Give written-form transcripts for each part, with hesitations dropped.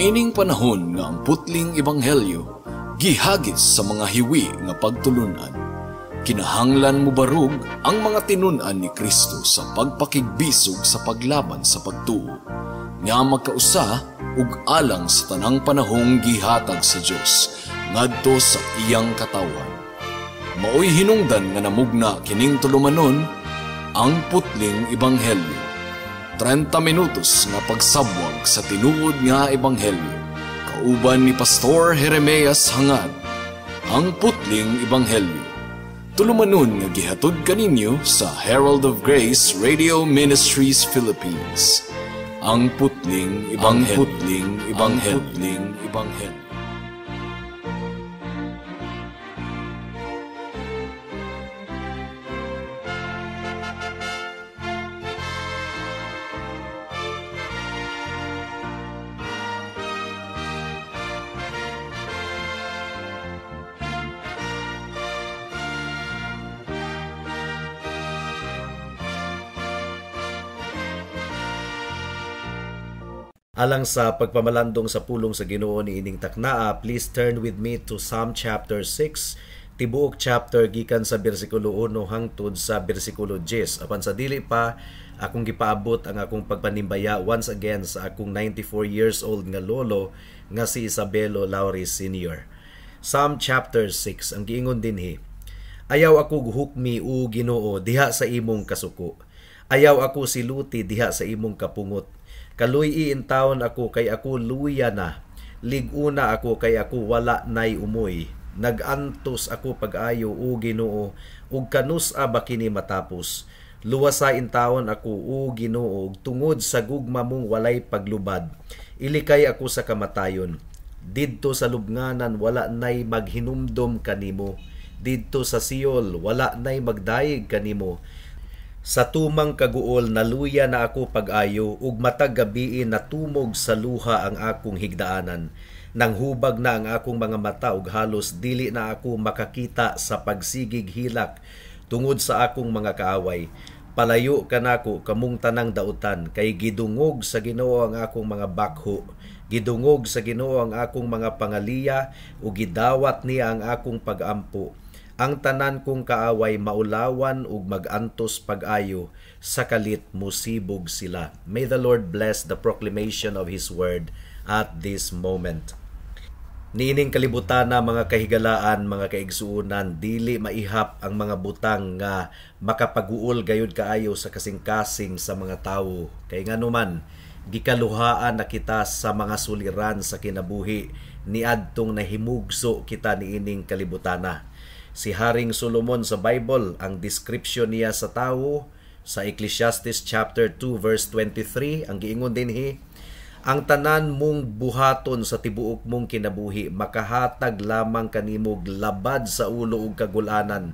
Niining panahon nga ang putling ebanghelyo gihagis sa mga hiwi nga pagtulunan, kinahanglan mobarog ang mga tinun-an ni Kristo sa pagpakigbisog sa paglaban sa pagtuo, nga magkausa ug alang sa tanang panahong gihatag sa Dios ngadto sa iyang katawhan. Maoy hinungdan nga namugna kining tulumanon, ang putling ebanghelyo. 30 minutos nga pagsabwag sa tinuod nga ebanghelyo. Kauban ni Pastor Jeremias Hangad, ang putling ebanghelyo. Tulumanon nga gihatod kaninyo sa Herald of Grace Radio Ministries Philippines. Ang putling ebanghelyo. Putling ebanghelyo. Putling ebanghelyo. Alang sa pagpamalandong sa pulong sa Ginoo ni ining taknaa, please turn with me to Psalm chapter 6, tibuok chapter gikan sa bersikulo 1 hangtod sa bersikulo 10. Apan sa dili pa akong gipaabot ang akong pagpanimbaya once again sa akong 94 years old nga lolo nga si Isabelo Lauris Sr. Psalm chapter 6, ang giingon dinhi, Ayaw ako guhukmi o Ginoo diha sa imong kasuko. Ayaw ako siluti diha sa imong kapungot. Kaluy intawon ako kay ako luya na. Liguna ako kay ako wala nay umoy. Nagantos ako pag-ayo o Ginoo, ug kanus-a ba kini matapos? Luwasa intawon ako o Ginoo, ug tungod sa gugma mong walay paglubad. Ilikay ako sa kamatayon. Didto sa lubnganan wala nay maghinumdom kanimo. Didto sa Siol wala nay magdayeg kanimo. Sa tumang kaguol naluya na ako pag-ayo, ug matag gabii natumog sa luha ang akong higdaanan. Nanghubag na ang akong mga mata ug halos dili na ako makakita sa pagsigig hilak tungod sa akong mga kaaway. Palayo kanako kamong tanang dautan, kay gidungog sa Ginoo ang akong mga bakho. Gidungog sa Ginoo ang akong mga pangaliya ug gidawat niya ang akong pagampo. Ang tanan kong kaaway maulawan ug magantos pag-ayo, sa kalit musibog sila. May the Lord bless the proclamation of His word at this moment. Niining kalibutan na mga kahigalaan, mga kaigsuonan, dili maihap ang mga butang nga makapaguol gayud kaayo sa kasing-kasing sa mga tawo. Kay nganuman, gikaluhaan na kita sa mga suliran sa kinabuhi niadtong nahimugso kita niining kalibutana. Si Haring Solomon sa Bible, ang description niya sa tawo sa Ecclesiastes chapter 2 verse 23, ang giingon dinhi, ang tanan mong buhaton sa tibuok mong kinabuhi makahatag lamang kanimog labad sa ulo ug kagulanan.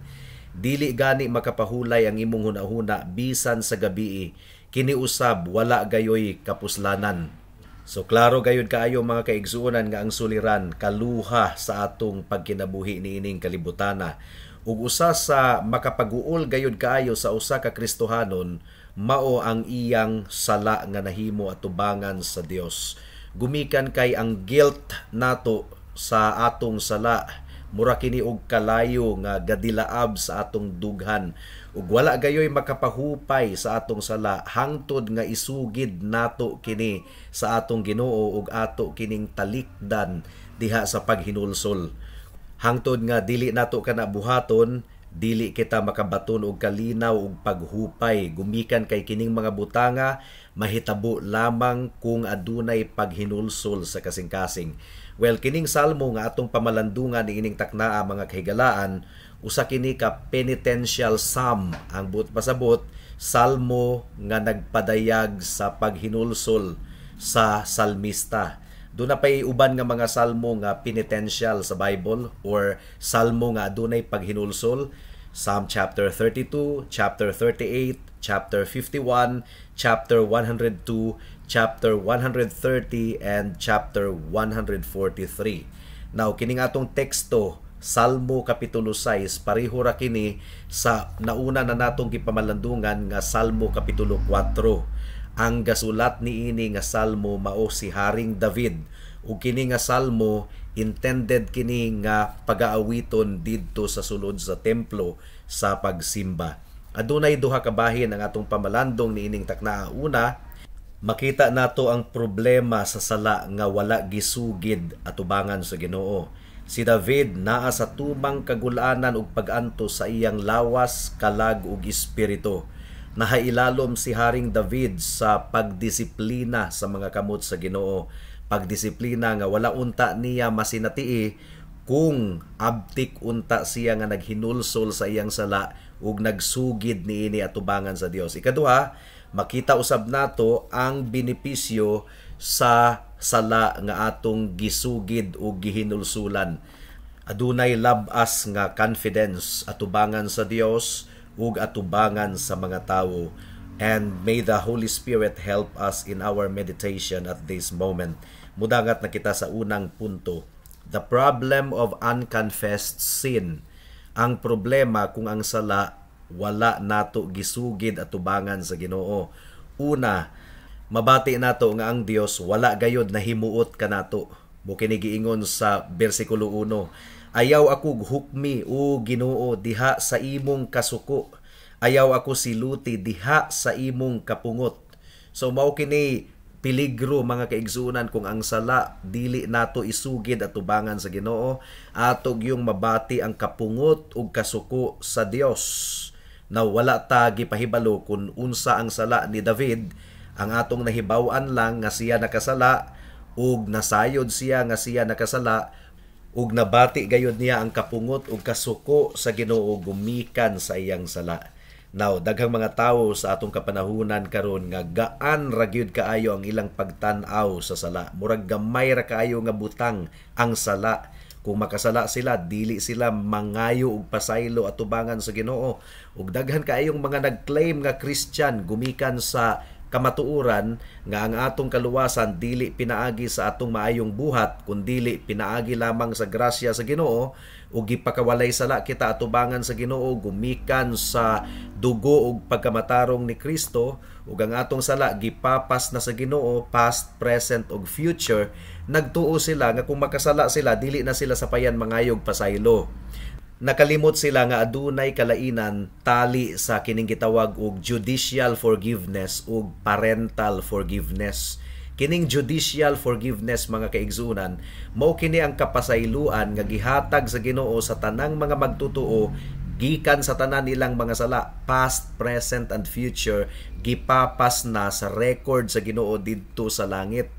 Dili gani makapahulay ang imong hunahuna bisan sa gabii, kini usab wala gayoy kapuslanan. So klaro gayud kaayo mga kaigsuonan nga ang suliran kaluha sa atong pagkinabuhi niining kalibutana. Ug usa sa makapaguol gayud kaayo sa usa ka Kristohanon mao ang iyang sala nga nahimo atubangan sa Dios. Gumikan kay ang guilt nato sa atong sala mura kini og kalayo nga gadilaab sa atong dughan ug wala gayoy makapahupay sa atong sala hangtod nga isugid nato kini sa atong Ginoo ug ato kining talikdan diha sa paghinulsol. Hangtod nga dili nato kana buhaton, dili kita makabaton og kalinaw ug paghupay. Gumikan kay kining mga butanga mahitabo lamang kung adunay paghinulsol sa kasing-kasing. Well, kining salmo nga atong pamalandungan niining taknaa mga kahigalaan, usa kini ka penitential psalm. Ang buot pasabot, salmo nga nagpadayag sa paghinulsol sa salmista. Doon na pa'y uban nga mga salmo nga penitential sa Bible or salmo nga adunay paghinulsol. Psalm chapter 32, chapter 38, chapter 51, chapter 102, chapter 130, and chapter 143. Now, kining atong teksto, Salmo Kapitulo 6, pareho ra kini sa nauna na natong gipamalandungan nga Salmo Kapitulo 4. Ang gasulat niini nga salmo mao si Haring David Ug kini nga salmo, intended kini nga pagaawiton didto sa sulod sa templo sa pagsimba. Adunay duha ka bahin ang atong pamalandong niining taknaa. Una, makita nato ang problema sa sala nga wala gisugid atubangan sa Ginoo. Si David naa sa tumang kagulanan ug pag-antos sa iyang lawas, kalag ug espiritu. Nahailalom si Haring David sa pagdisiplina sa mga kamot sa Ginoo. Pagdisiplina nga wala unta niya masinatii kung abtik unta siya nga naghinulsol sa iyang sala ug nagsugid niini atubangan sa Dios. Ikaduha, makita usab nato ang benepisyo sa sala nga atong gisugid ug gihinulsulan. Adunay labas nga confidence atubangan sa Dios ug atubangan sa mga tawo. And may the Holy Spirit help us in our meditation at this moment. Mudangat na kita sa unang punto. The problem of unconfessed sin. Ang problema kung ang sala wala nato gisugid atubangan sa Ginoo. Una, mabati nato nga ang Dios wala gayod nahimuot kanato. Mao kini giingon sa bersikulo 1. "Ayaw ako hukmi, o Ginoo, diha sa imong kasuko. Ayaw ako siluti diha sa imong kapungot." So mao kini peligro, mga kaigsunan, kung ang sala dili nato isugid atubangan sa Ginoo, ato gyung mabati ang kapungot ug kasuko sa Dios. Now, wala ta gipahibalo kung unsa ang sala ni David. Ang atong nahibaw-an lang nga siya nakasala ug nasayod siya nga siya nakasala ug nabati gayud niya ang kapungot ug kasuko sa Ginoo gumikan sa iyang sala. Now, daghang mga tawo sa atong kapanahunan karon nga gaan ra gyud kaayo ang ilang pagtan-aw sa sala. Murag gamay ra kaayo nga butang ang sala. Kung makasala sila, dili sila mangayo og pasaylo atubangan sa Ginoo. Ug daghan kaayong mga nag-claim nga Christian gumikan sa kamatuoran nga ang atong kaluwasan dili pinaagi sa atong maayong buhat kundili pinaagi lamang sa grasya sa Ginoo ug gipakawalay sala kita atubangan sa Ginoo gumikan sa dugo ug pagkamatarong ni Kristo, ug ang atong sala gipapas na sa Ginoo, past, present ug future. Nagtuo sila nga kung makasala sila, dili na sila sapayan mangayog pasaylo. Nakalimot sila nga adunay kalainan tali sa kining gitawag og judicial forgiveness ug parental forgiveness. Kining judicial forgiveness, mga kaigsunan, mao kini ang kapasayloan nga gihatag sa Ginoo sa tanang mga magtutuo gikan sa tanan nilang mga sala, past, present and future, gipapas na sa record sa Ginoo didto sa langit.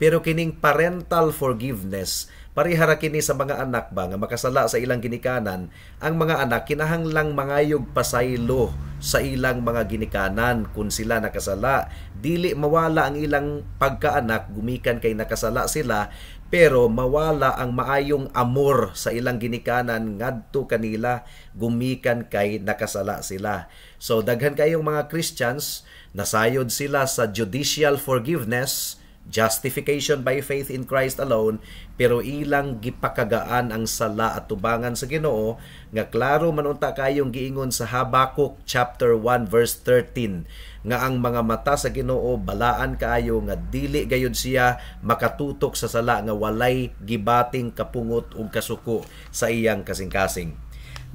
Pero kining parental forgiveness, parehara kini sa mga anak ba nga makasala sa ilang ginikanan, ang mga anak kinahanglang mangayog pasaylo sa ilang mga ginikanan kung sila nakasala. Dili mawala ang ilang pagkaanak gumikan kay nakasala sila, pero mawala ang maayong amor sa ilang ginikanan ngadto kanila gumikan kay nakasala sila. So daghan kayong mga Christians, nasayod sila sa judicial forgiveness, justification by faith in Christ alone, pero ilang gipakagaan ang sala at tubangan sa Ginoo nga klaro man unta kayong giingon sa Habakuk chapter 1 verse 13 nga ang mga mata sa Ginoo balaan kaayo nga dili gayud siya makatutok sa sala nga walay gibating kapungot ug kasuko sa iyang kasing-kasing.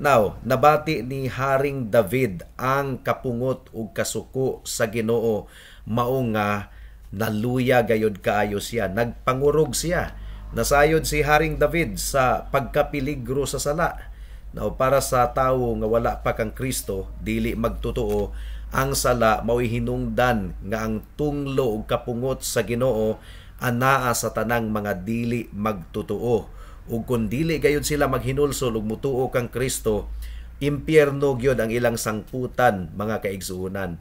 Now, nabati ni Haring David ang kapungot ug kasuko sa Ginoo, mao nga naluya gayud kaayo siya, nagpangurog siya. Nasayod si Haring David sa pagkapiligro sa sala. Now, para sa tawo nga wala pa kang Kristo, dili magtotoo, ang sala mao'y hinungdan nga ang tunglo ug kapungot sa Ginoo anaa sa tanang mga dili magtotoo. Ug kun dili gayud sila maghinulsol ug mutuo kang Kristo, impyerno gyud ang ilang sangputan, mga kaigsuonan.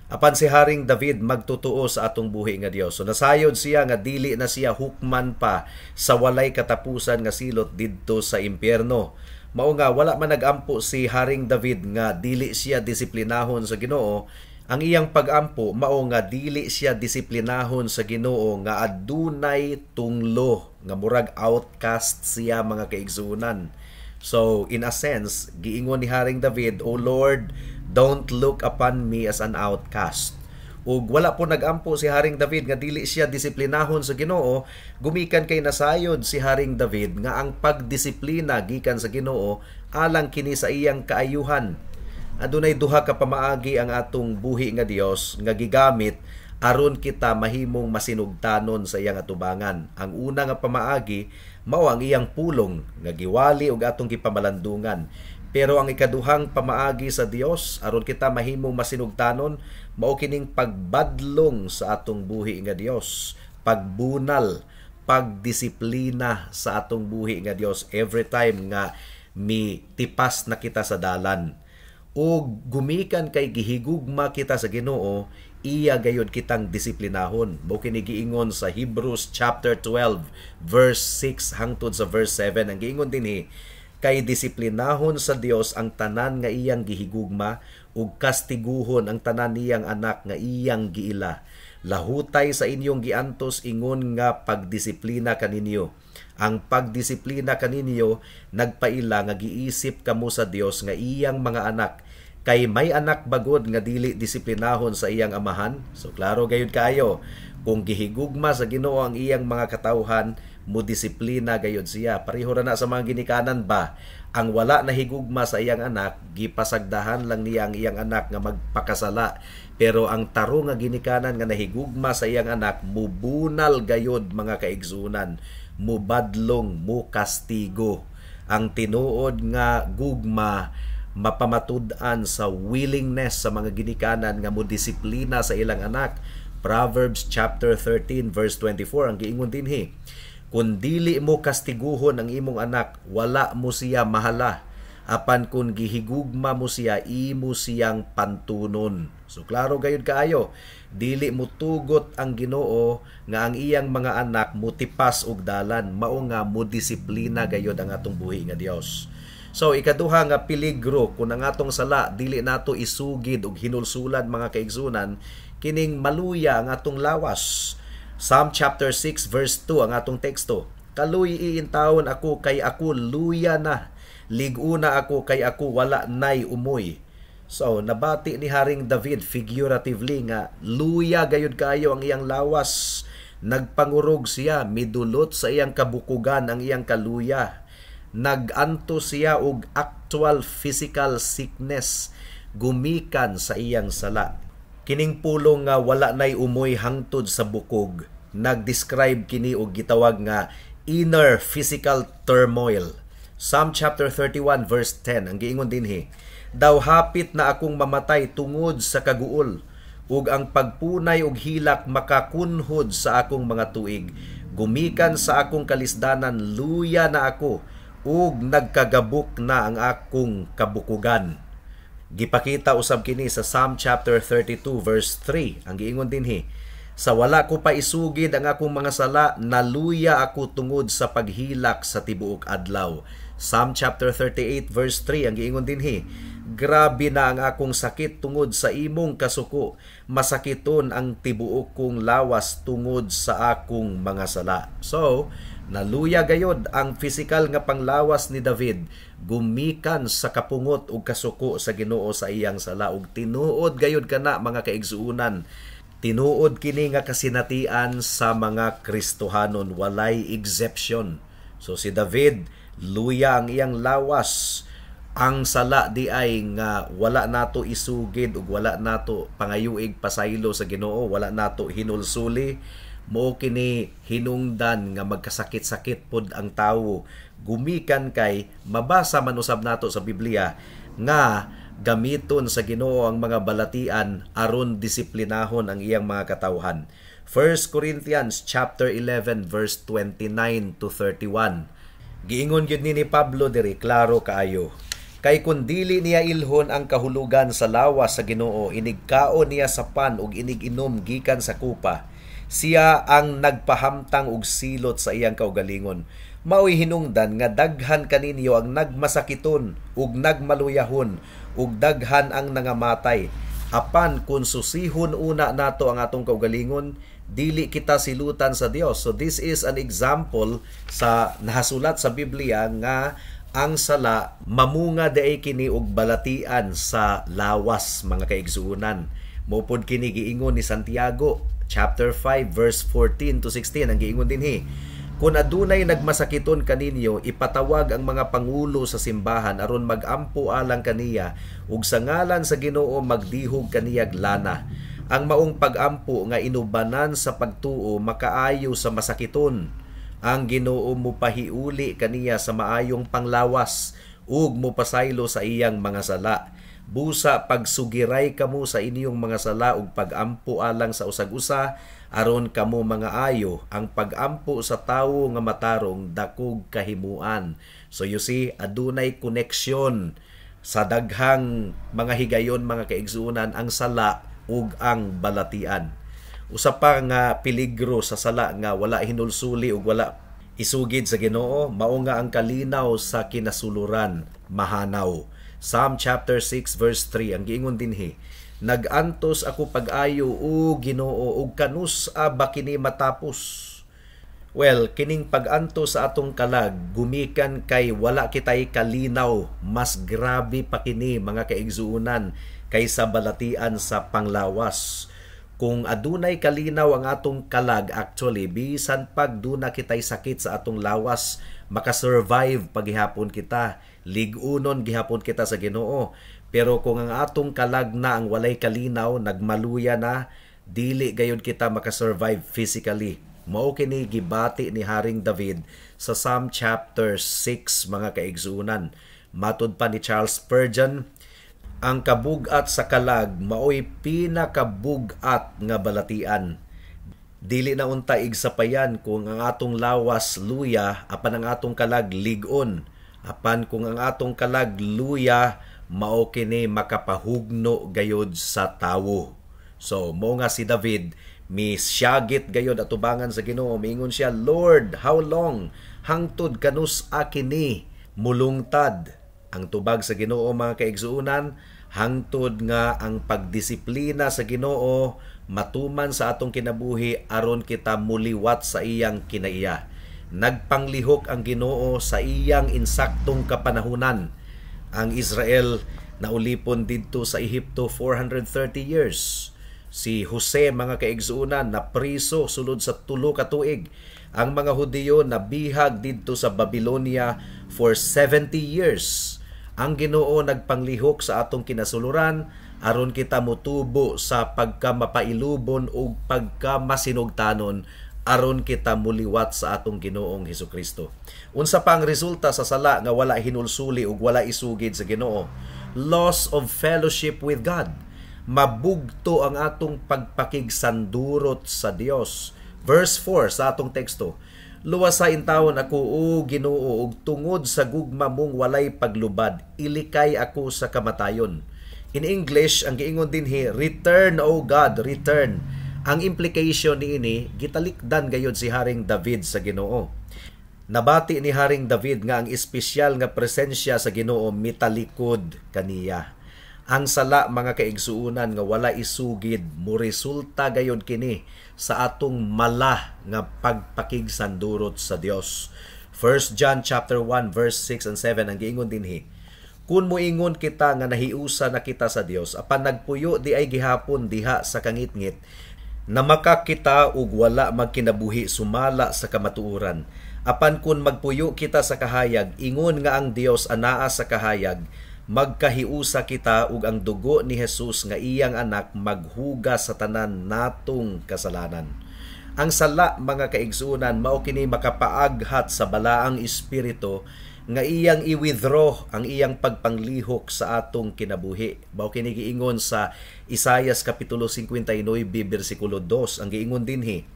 Apan si Haring David magtotoo sa atong buhi nga Dios. So nasayod siya nga dili na siya hukman pa sa walay katapusan nga silot didto sa impyerno. Mao nga wala man nagampo si Haring David nga dili siya disiplinahon sa Ginoo. Ang iyang pagampo mao nga dili siya disiplinahon sa Ginoo nga adunay tunglo nga murag outcast siya, mga kaigsuonan. So in a sense, giingon ni Haring David, "O Lord, don't look upon me as an outcast." Ug wala po nagampo si Haring David nga dili siya disiplinahon sa Ginoo, gumikan kay nasayod si Haring David nga ang pagdisiplina gikan sa Ginoo alang kini sa iyang kaayuhan. Adunay duha ka pamaagi ang atong buhi nga Dios nga gigamit aron kita mahimong masinugtanon sa iyang atubangan. Ang una nga pamaagi mao ang iyang pulong nga giwali og atong gipamalandungan. Pero ang ikaduhang pamaagi sa Dios aron kita mahimong masinugtanon mao kining pagbadlong sa atong buhi nga Dios, pagbunal, pagdisiplina sa atong buhi nga Dios every time nga mi tipas na kita sa dalan. O gumikan kay gihigugma kita sa Ginoo, iya gayud kitang disiplinahon. Mao kini giingon sa Hebrews chapter 12 verse 6 hangtod sa verse 7. Ang giingon dinhi, kay disiplinahon sa Dios ang tanan nga iyang gihigugma ug kastiguhon ang tanan niyang anak nga iyang giila. Lahutay sa inyong giantos ingon nga pagdisiplina kaninyo. Ang pagdisiplina kaninyo nagpaila nga giisip kamo sa Dios nga iyang mga anak. Kay may anak bagod nga dili disiplinahon sa iyang amahan. So klaro gayud kaayo, kung gihigugma sa Ginoo ang iyang mga katawhan, mo disiplina gayud siya. Pareho ra na sa mga ginikanan ba, ang wala nahigugma sa iyang anak, gipasagdahan lang niya ang iyang anak nga magpakasala. Pero ang tarong nga ginikanan nga nahigugma sa iyang anak, mubunal gayud mga kaigsunan, mubadlong, mukastigo. Ang tinuod nga gugma mapamatud-an sa willingness sa mga ginikanan nga modisiplina sa ilang anak. Proverbs chapter 13 verse 24 ang giingon dinhi, kung dili mo kastiguhon ang imong anak, wala mo siya mahala. Apan kung gihigugma mo siya, imo siyang pantunon. So klaro gayud kaayo, dili mo tugot ang Ginoo nga ang iyang mga anak mutipas og dalan, mao nga mo disiplina gayud ang atong buhi nga Dios. So ikaduha nga peligro kung ang atong sala dili nato isugid og hinulsulan mga kaigsunan, kining maluya ang atong lawas. Psalm chapter 6 verse 2 ang atong teksto. Kaluy iintawon ako kay ako luya na. Lig-una ako kay ako wala nay umoy. So nabati ni Haring David figuratively nga luya gayud kaayo ang iyang lawas. Nagpangurog siya, midulot sa iyang kabukugan ang iyang kaluya. Nag-anto siya og actual physical sickness gumikan sa iyang sala. Kining pulong nga wala nay umoy hangtod sa bukog, nag-describe kini og gitawag nga inner physical turmoil. Psalm chapter 31 verse 10 ang giingon dinhi, daw hapit na akong mamatay tungod sa kaguol, ug ang pagpunay og hilak makakunhod sa akong mga tuig. Gumikan sa akong kalisdanan, luya na ako, ug nagkagabok na ang akong kabukugan. Gipakita usab kini sa Psalm chapter 32 verse 3. Ang giingon dinhi, sa wala ko pa isugid ang akong mga sala, naluya ako tungod sa paghilak sa tibuok adlaw. Psalm chapter 38 verse 3 ang giingon dinhi, grabe na ang akong sakit tungod sa imong kasuko, masakiton ang tibuok kong lawas tungod sa akong mga sala. So, naluya gayod ang physical nga panglawas ni David gumikan sa kapungot ug kasuko sa Ginoo sa iyang sala. Ug tinuod gayod kana mga kaigsuonan, tinuod kini nga kasinatian sa mga Kristohanon, walay exception. So si David, luya ang iyang lawas. Ang sala di ay nga wala nato isugid ug wala nato pangayuig pasaylo sa Ginoo, wala nato hinulsuli, mo kini hinungdan nga magkasakit-sakit pod ang tawo gumikan kay mabasa man usab nato sa Biblia nga gamiton sa Ginoo ang mga balatian aron disiplinahon ang iyang mga katawhan. 1 Corinthians chapter 11 verse 29 to 31. Giingon gyud ni Pablo diri klaro kaayo. Kay kun dili niya ilhon ang kahulugan sa lawas sa Ginoo, inigkaon niya sa pan ug inig-inom gikan sa kupa. Siya ang nagpahamtang og silot sa iyang kaugalingon. Maoy hinungdan nga daghan kaninyo ang nagmasakiton ug nagmaluyahon ug daghan ang nangamatay. Apan kung susihon una nato ang atong kaugalingon, dili kita silutan sa Dios. So this is an example sa nahasulat sa Biblia nga ang sala mamunga diay kini og balatian sa lawas mga kaigsuonan. Mao pod kini giingon ni Santiago chapter 5 verse 14 to 16. Ang giingon dinhi, "Kung adunay nagmasakiton kaninyo, ipatawag ang mga pangulo sa simbahan aron magampo alang kaniya ug sa ngalan sa Ginoo magdihog kaniyag lana. Ang maong pagampo nga inubanan sa pagtuo makaayo sa masakiton. Ang Ginoo mopahiuli kaniya sa maayong panglawas ug mopasaylo sa iyang mga sala. Busa pagsugiray kamo sa inyong mga sala ug pagampo alang sa usag-usa aron kamo mga ayo. Ang pagampo sa tawo nga matarong dakog kahimuan." So you see, adunay koneksyon sa daghang mga higayon, mga kaigsuonan, ang sala ug ang balatian. Usa pa nga peligro sa sala nga wala hinulsuli ug wala isugid sa Ginoo mao nga ang kalinaw sa kinasuluran mahanaw. Psalm chapter 6 verse 3, ang giingon dinhi, "Nagantos ako pag-ayo, o Ginoo, ug kanus-a ba kini matapos?" Well, kining pag-antos sa atong kalag gumikan kay wala kitay kalinaw. Mas grabe pa kini, mga kaigsuonan, kaysa balatian sa panglawas. Kung adunay kalinaw ang atong kalag, actually, bisan pag duna kitay sakit sa atong lawas, makasurvive pagihapon kita. Lig-unon gihapon kita sa Ginoo. Pero kung ang atong kalag na ang walay kalinaw, nagmaluya na, dili gayud kita makasurvive physically. Mao kini gibati ni Haring David sa Psalm chapter 6, mga kaigsuonan. Matud pa ni Charles Spurgeon, ang kabugat sa kalag maoy pinakabugat nga balatian. Dili na unta igsapayan kung ang atong lawas luya apan ang atong kalag lig-on. Apan kung ang atong kalag luya, mao kini makapahugno gayod sa tawo. So mao nga si David misyagit gayod atubangan sa Ginoo. Miingon siya, "Lord, how long? Hangtod kanus-a kini mulungtad?" Ang tubag sa Ginoo, mga kaigsuonan, hangtod nga ang pagdisiplina sa Ginoo matuman sa atong kinabuhi aron kita muliwat sa iyang kinaiya. Nagpanglihok ang Ginoo sa iyang insaktong kapanahunan. Ang Israel naulipon didto sa Ehipto 430 years. Si Jose, mga kaigsuonan, napriso sulod sa 3 ka tuig. Ang mga Hudiyo nabihag didto sa Babylonia for 70 years. Ang Ginoo nagpanglihok sa atong kinasuluran aron kita motubo sa pagkamapailubon ug pagkamasinugtanon aron kita muliwat sa atong Ginoong Hesukristo. Unsa pa ang resulta sa sala nga wala hinulsuli ug wala isugid sa Ginoo? Loss of fellowship with God. Mabugto ang atong pagpakigsandurot sa Dios. Verse 4 sa atong teksto, "Luwasa intawon ako, o Ginoo, ug tungod sa gugma mong walay paglubad, ilikay ako sa kamatayon." In English, ang giingon dinhi, "Return, O God, return." Ang implication niini, gitalikdan gayod si Haring David sa Ginoo. Nabati ni Haring David nga ang espesyal nga presensya sa Ginoo mitalikod kaniya. Ang sala, mga kaigsuonan, nga wala isugid, mo resulta gayod kini sa atong mala nga pagpakigsandurot sa Dios. 1 John chapter 1 verse 6 and 7, ang giingon dinhi, "Kun moingon kita nga nahiusa na kita sa Dios apan nagpuyo di ay gihapon diha sa kangitngit, namakak kita ug wala magkinabuhi sumala sa kamatuoran. Apan kun magpuyo kita sa kahayag, ingon nga ang Dios anaa sa kahayag, magkahiusa kita ug ang dugo ni Jesus nga iyang anak maghugas sa tanan natong kasalanan." Ang sala, mga kaigsuonan, mao kini makapaaghat sa balaang espiritu nga iyang i-withdraw ang iyang pagpanglihok sa atong kinabuhi. Mao kini giingon sa Isayas kapitulo 59 bersikulo 2. Ang giingon dinhi,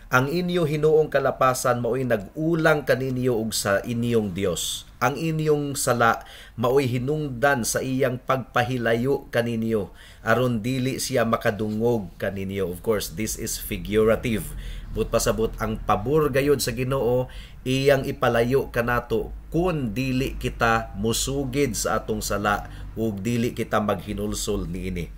"Ang inyo hinuong kalapasan maoy nag-ulang kaninyo og sa inyong Dios. Ang inyong sala maoy hinungdan sa iyang pagpahilayo kaninyo aron dili siya makadungog kaninyo." Of course, this is figurative. But pasabot ang pabor gayod sa Ginoo iyang ipalayo kanato kun dili kita musugid sa atong sala ug dili kita maghinulsol niini.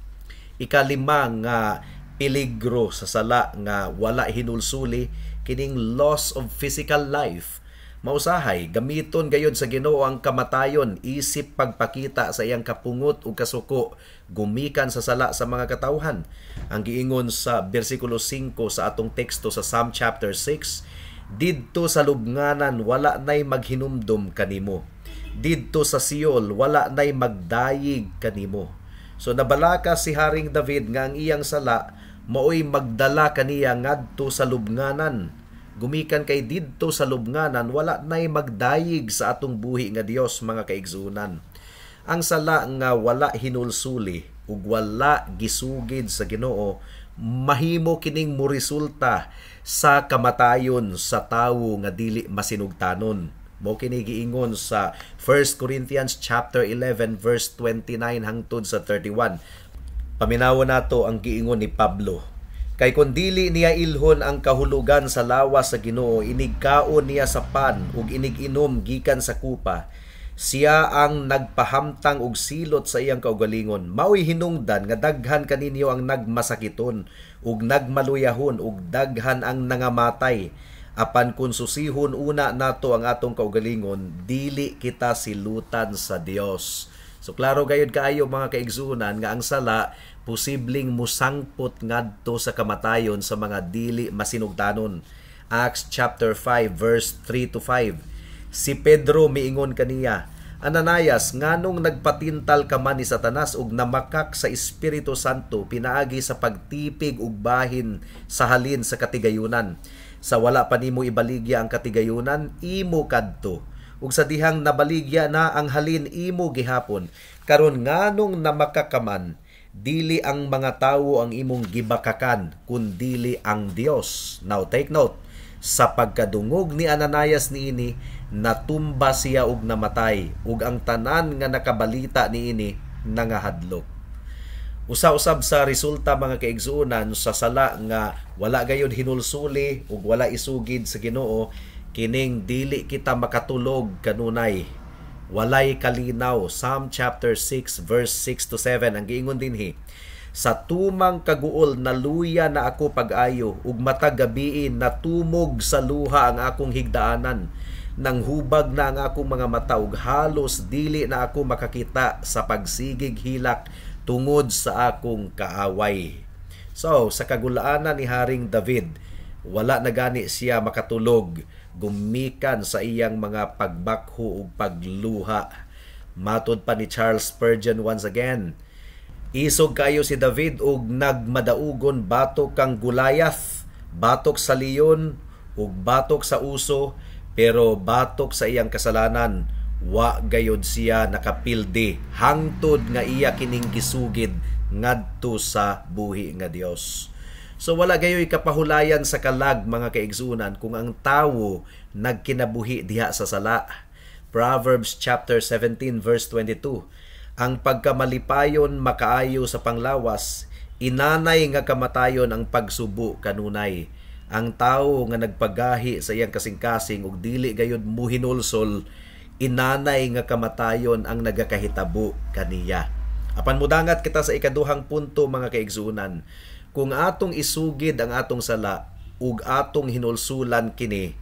Ikalima nga peligro sa sala nga wala hinulsuli, kining loss of physical life. Mausahay gamiton gayud sa Ginoo ang kamatayon isip pagpakita sa iyang kapungot ug kasuko gumikan sa sala sa mga katawhan. Ang giingon sa bersikulo 5 sa atong teksto sa Psalm chapter 6, didto sa lubnganan wala nay maghinumdum kanimo. Didto sa Seol wala nay magdayig kanimo. So nabalaka si Haring David nga ang iyang sala maoy magdala kaniya ngadto sa lubnganan. Gumikan kay didto sa lubnganan wala nay magdayig sa atong buhi nga Dios, mga kaigsuonan. Ang sala nga wala hinulsuli ug wala gisugid sa Ginoo, mahimo kining moresulta sa kamatayon sa tawo nga dili masinugtanon. Mao kini giingon sa 1 Corinthians chapter 11 verse 29 hangtod sa 31. Paminawon nato ang giingon ni Pablo. Kay kon dili niya ilhon ang kahulugan sa lawas sa Ginoo, inigkaon niya sa pan ug inig-inom gikan sa kupa, siya ang nagpahamtang og silot sa iyang kaugalingon. Maoy hinungdan nga daghan kaninyo ang nagmasakiton ug nagmaluyahon ug daghan ang nangamatay. Apan kung susihon una nato ang atong kaugalingon, dili kita silutan sa Dios. So klaro gayud kaayo, mga kaigsuonan, nga ang sala posibleng musangpot ngadto sa kamatayon sa mga dili masinugtanon. Acts chapter 5 verse 3 to 5. Si Pedro miingon kaniya, "Ananias, nganong nagpatintal ka man ni Satanas ug namakak sa Espiritu Santo pinaagi sa pagtipig og bahin sa halin sa katigayunan? Sa wala pa nimo ibaligya ang katigayunan, imo kadto. Ug sa dihang nabaligya na ang halin, imo gihapon. Karon nganong namakak ka man? Dili ang mga tawo ang imong gibakakan, kundili ang Dios." Now take note, sa pagkadungog ni Ananias niini, natumba siya ug namatay, ug ang tanan nga nakabalita niini nangahadlok. Usa-usab sa resulta, mga kaigsuonan, sa sala nga wala gayud hinulsuli ug wala isugid sa Ginoo, kining dili kita makatulog kanunay. Walay kalinaw. Psalm chapter 6 verse 6 to 7, ang giingon dinhi, "Sa tumang kaguol naluya na ako pag-ayo, ug matag gabii natumog sa luha ang akong higdaanan. Nanghubag na ang akong mga mata ug halos dili na ako makakita sa pagsigig hilak tungod sa akong kaaway." So, sa kagulaanan ni Haring David, wala na gani siya makatulog gumikan sa iyang mga pagbakho ug pagluha. Matod pa ni Charles Spurgeon once again, isog kayo si David ug nagmadaugon batok kang Goliath, batok sa leon ug batok sa uso, pero batok sa iyang kasalanan wa gayod siya nakapildi hangtod nga iya kining gisugid ngadto sa buhi nga Dios. So wala gayoy kapahulayan sa kalag, mga kaigsunan, kung ang tawo nagkinabuhi diha sa sala. Proverbs chapter 17 verse 22. Ang pagkamalipayon makaayo sa panglawas, inanay nga kamatayon ang pagsubo kanunay. Ang tawo nga nagpagahi sa iyang kasing-kasing ug dili gayud muhinulsol, inanay nga kamatayon ang nagakahitabo kaniya. Apan mudangat kita sa ikaduhang punto, mga kaigsuonan. Kung atong isugid ang atong sala ug atong hinulsulan kini,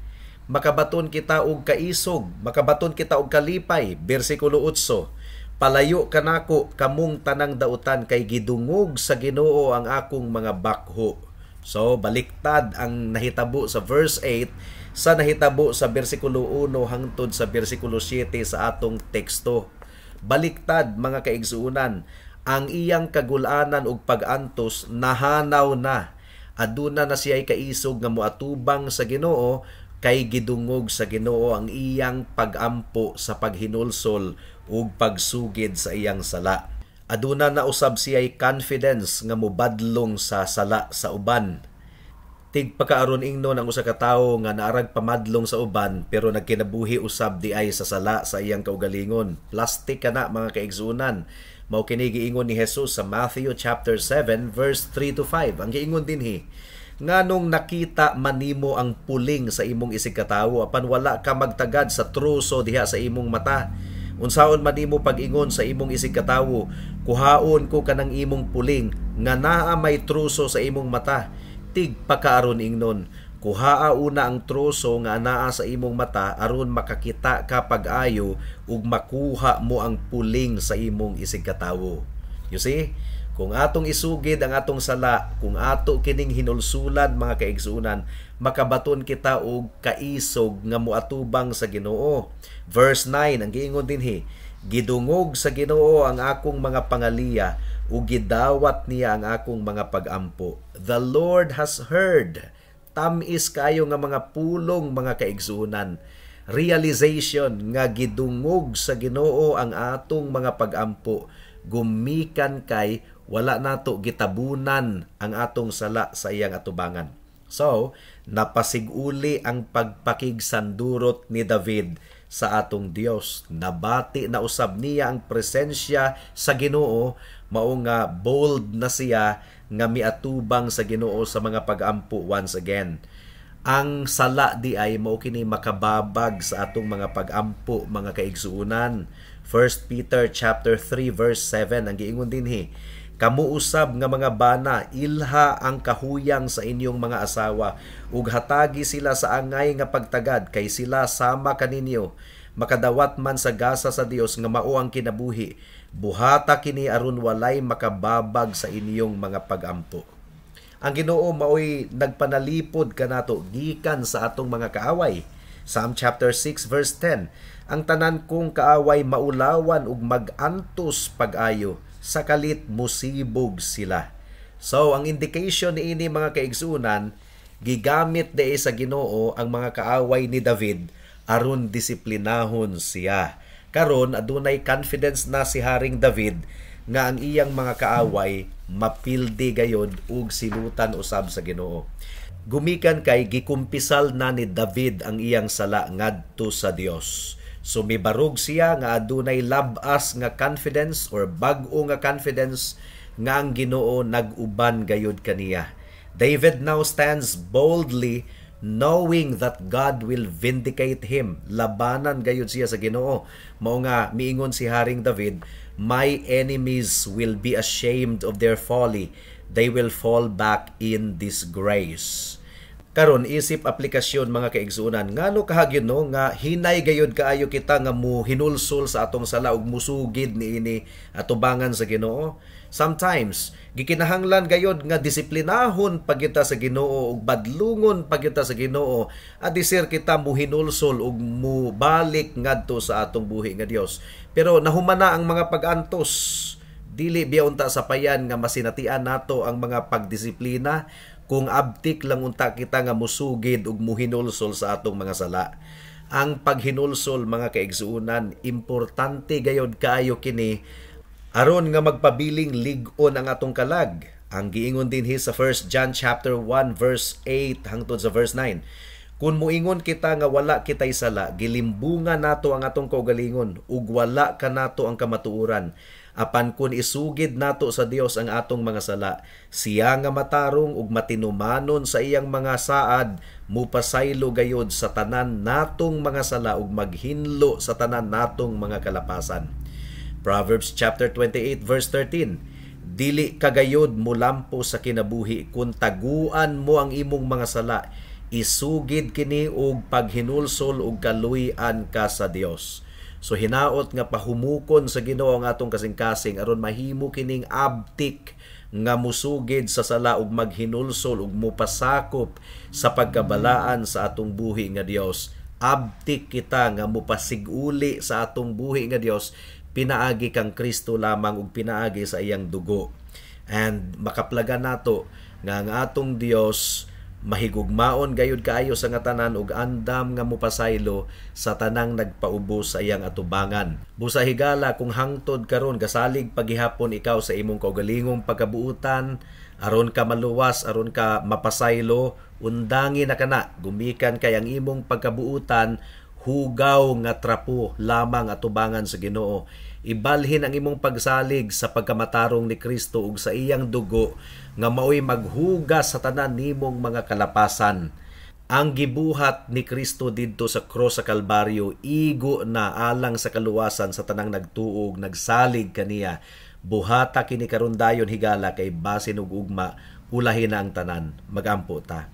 makabaton kita og kaisog, makabaton kita og kalipay. Bersikulo 8, "Palayo kanako kamong tanang dautan, kay gidungog sa Ginoo ang akong mga bakho." So baliktad ang nahitabo sa verse 8 sa nahitabo sa bersikulo 1 hangtod sa bersikulo 7 sa atong teksto. Baliktad, mga kaigsuonan, ang iyang kagulanan ug pag-antos nahanaw na. Aduna na siya'y kaisog nga moatubang sa Ginoo kay gidungog sa Ginoo ang iyang pagampo sa paghinulsol ug pagsugid sa iyang sala. Aduna na usab siya'y confidence nga mobadlong sa sala sa uban. Tigpakaaron ingnon ang usa ka tawo nga naarag pamadlong sa uban pero nagkinabuhi usab di ay sa sala sa iyang kaugalingon. Plastic kana, mga kaigsuonan. Mao kini giingon ni Jesus sa Matthew chapter 7 verse 3 to 5. Ang giingon dinhi, "Nganong nakita manimo ang puling sa imong isigkatawo apan wala ka magtagad sa truso diha sa imong mata? Unsaon man nimo pag-ingon sa imong isigkatawo, 'Kuhaon ko kanang imong puling,' nga naa may truso sa imong mata? Tigpakaaron ingnon, Kuhaa una ang troso nga anaa sa imong mata aron makakita ka pag-ayo ug makuha mo ang puling sa imong isigkatawo. You see? Kung atong isugid ang atong sala, kung ato kining hinulsulan, mga kaigsuonan, makabaton kita og kaisog nga moatubang sa Ginoo. Verse 9, ang giingon dinhi, "Gidungog sa Ginoo ang akong mga pangaliya ug gidawat niya ang akong mga pagampo." The Lord has heard. Tamis kayo nga mga pulong, mga kaigsuonan. Realization nga gidungog sa Ginoo ang atong mga pagampo gumikan kay wala nato gitabunan ang atong sala sa iyang atubangan. So, napasiguli ang pagpakigsandurot ni David sa atong Dios. Nabati na usab niya ang presensya sa Ginoo, mao nga bold na siya nga miatubang sa Ginoo sa mga pagampo once again. Ang sala di ay mao kini makababag sa atong mga pagampo, mga kaigsuonan. 1 Peter chapter 3 verse 7, ang giingon dinhi, "Kamo usab nga mga bana, ilha ang kahuyang sa inyong mga asawa ug hatagi sila sa angay nga pagtagad, kay sila sama kaninyo makadawat man sa gasa sa Dios nga mao ang kinabuhi. Buhata kini aron walay makababag sa inyong mga pagampo." Ang Ginoo maoy nagpanalipod kanato gikan sa atong mga kaaway. Psalm chapter 6 verse 10, "Ang tanan kong kaaway maulawan ug magantos pag-ayo, sa kalit musibog sila." So ang indication niini, mga kaigsuonan, gigamit diay sa Ginoo ang mga kaaway ni David aron disiplinahon siya. Karon adunay confidence na si Haring David nga ang iyang mga kaaway mapildi gayod ug silutan usab sa Ginoo. Gumikan kay gikumpisal na ni David ang iyang sala ngadto sa Dios. So mibarog siya nga adunay labas nga confidence or bag-o nga confidence nga ang Ginoo nag-uban gayud kaniya. David now stands boldly, knowing that God will vindicate him. Labanan gayud siya sa Ginoo. Mao nga miingon si Haring David, "My enemies will be ashamed of their folly. They will fall back in disgrace." Karon, isip aplikasyon, mga kaigsuonan, ngano kahagyon no nga hinay gayud kaayo kita nga mo hinulsol sa atong sala ug musugid niini atubangan sa Ginoo? Sometimes gikinahanglan gayud nga disiplinahon pagita sa Ginoo ug badlungon pagita sa Ginoo adisir kita muhinulsol ug mubalik ngadto sa atong buhi nga Dios. Pero nahumana ang mga pag-antos, dili biya unta sapayan nga masinatian nato ang mga pagdisiplina kung abtik lang unta kita nga musugid ug muhinulsol sa atong mga sala. Ang paghinulsol, mga kaigsuonan, importante gayod kaayo kini aron nga magpabiling lig-on ang atong kalag. Ang giingon dinhi sa 1 John chapter 1 verse 8 hangtod sa verse 9. "Kung muingon kita nga wala kitay sala, gilimbungan nato ang atong kaugalingon ug wala kanato ang kamatuoran. Apan kun isugid nato sa Dios ang atong mga sala, siya nga matarong ug matinumanon sa iyang mga saad, mupasaylo gayod sa tanan natong mga sala ug maghinlo sa tanan natong mga kalapasan." Proverbs chapter 28 verse 13. "Dili kagayod mulampo sa kinabuhi kung taguan mo ang imong mga sala. Isugid kini og paghinulsol ug kaluy-an ka sa Dios." So hinaot nga pahumukon sa Ginoo ang atong kasing-kasing aron mahimo kining abtik nga musugid sa sala ug maghinulsol ug mupasakop sa pagkabalaan sa atong buhi nga Dios. Abtik kita nga mupasiguli sa atong buhi nga Dios pinaagi kang Kristo lamang ug pinaagi sa iyang dugo. And makaplagan nato nga ang atong Dios mahigugmaon gayud kaayo sa nga tanan ug andam nga mupasaylo sa tanang nagpaubos sa iyang atubangan. Busa higala, kung hangtod karon gasalig pagihapon ikaw sa imong kaugalingong pagkabuutan aron ka maluwas, aron ka mapasaylo, undangi na kana, gumikan kay ang imong pagkabuutan hugaw nga trapo lamang atubangan sa Ginoo. Ibalhin ang imong pagsalig sa pagkamatarong ni Kristo ug sa iyang dugo nga maoy maghugas sa tanan nimong mga kalapasan. Ang gibuhat ni Kristo didto sa cross sa Kalbaryo igo na alang sa kaluwasan sa tanang nagtuog, nagsalig kaniya. Buhata kini karon dayon, higala, kay basin ug ugma ulahi na ang tanan. Magampo ta.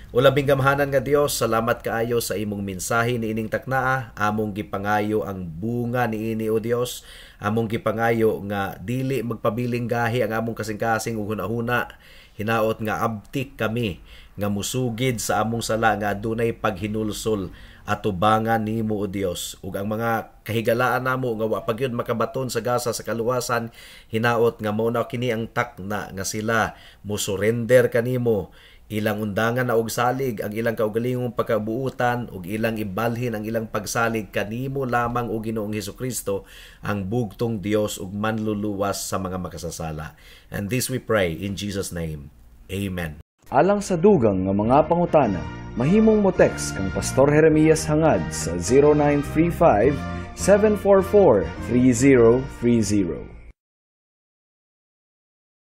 O labing gamhanan nga Dios, salamat kaayo sa imong mensahe niining taknaa. Among gipangayo ang bunga niini, O Dios. Among gipangayo nga dili magpabiling gahi ang among kasing-kasing ug hunahuna. Hinaot nga abtik kami nga musugid sa among sala nga adunay paghinulsol atubangan nimo, O Dios. Ug ang mga kahigalaan namo nga wa pa gyud makabaton sa gasa sa kaluwasan, hinaot nga mao na kini ang takna nga sila mo surrender kanimo, ilang undangan na og salig ang ilang kaugalingong pagkabuutan ug ilang ibalhin ang ilang pagsalig kanimo lamang, o Ginoong Hesukristo, ang bugtong Dios ug manluluwas sa mga makasasala. And this we pray in Jesus' name. Amen. Alang sa dugang nga mga pangutana, mahimong mo text kang Pastor Jeremias Hangad sa 0935 744 3030.